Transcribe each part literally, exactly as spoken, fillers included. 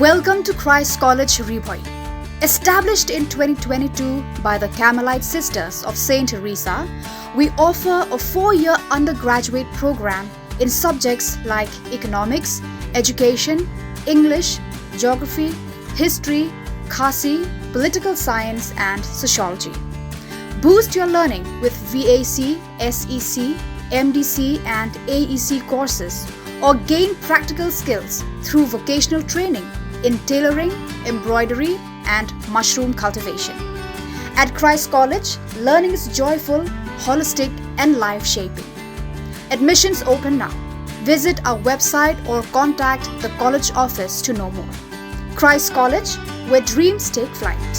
Welcome to Christ College Ri Bhoi. Established in twenty twenty-two by the Carmelite Sisters of Saint Teresa, we offer a four-year undergraduate program in subjects like economics, education, English, geography, history, Khasi, political science, and sociology. Boost your learning with V A C, S E C, M D C, and A E C courses, or gain practical skills through vocational training in tailoring, embroidery, and mushroom cultivation. At Christ College, learning is joyful, holistic, and life shaping. Admissions open now. Visit our website or contact the college office to know more. Christ College, where dreams take flight.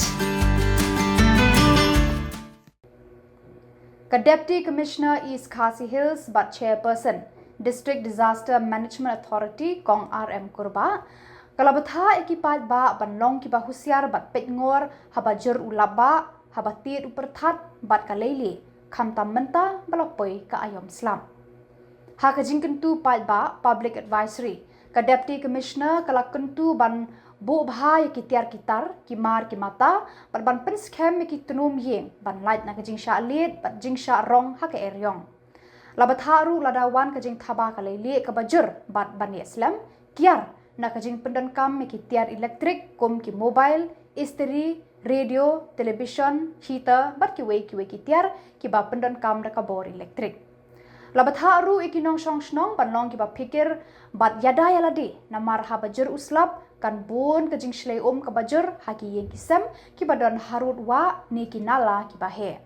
Ka Deputy Commissioner East Khasi Hills bad Chairperson District Disaster Management Authority, Kong R M Kurbah, ka la bthah ïa ki paidbah ban long kiba husiar bad peit ngor haba jur u lapbah, haba tied u pyrthat bad ka leilieh, khamtam mynta ba la poi ka aïom slap. Ha ka jingkyntu paidbah, Public Advisory, ka Deputy Commissioner ka la kyntu ban buh bha ïa ki tiar ki tar, ki mar ki mata, bad ban pynskhem ïa ki tnum ïing ban lait na ka jingshah lied bad jingshah rong ha ka eriong. La bthah ruh lada wan ka jingthaba ka leilieh kaba jur bad ban ïeh slem, kiar na ka jingpyndonkam ïa ki tiar elektrik kum ki mobile, istri, radio, television, heater, bad kiwei kiwei ki tiar kiba pyndonkam da ka bor elektrik. La bthah ruh ïa ki nongshong shnong ban long kiba phikir bad ïada ïalade, namar haba jur u slap kan bun ka jingshlei um kaba jur ha ki ïing ki sem kiba don harud wah ne ki nala kiba heh.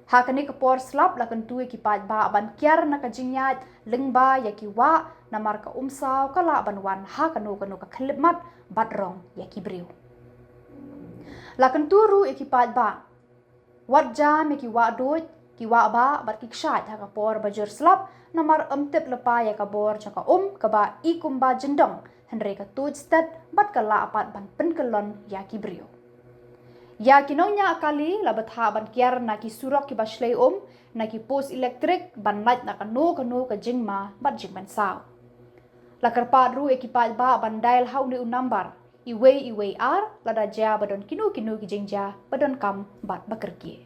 Ha kane ka por slap la kyntu ïa ki paidbah ban kiar na ka jingïaid lyngba ïa ki wah, namar ka umsaw ka lah ban wan ha kano kano ka khyllipmat bad rong ïa ki briew. La kyntu ruh ïa ki paidbah, wat jam ïa ki wah duid, ki wah bah bad ki kshaid ha ka por ba jur slap, namar ym tip lypa ïa ka bor jong ka um kaba i kumba jyndong, hynrei ka tuid stet bad ka lah pat ban pynkyllon ïa ki briew. Ïa ki nongñiah kali la bthah ban kiar na ki surok kiba shlei um, na ki post elektrik, ban lait na kano kano ka jingma bad jingpynsaw. La kyrpad ruh ïa ki paidbah ban dial ha une u nambar, iwei iwei ar, lada jia ba don kino kino ki jingjia ba donkam bad ba kyrkieh.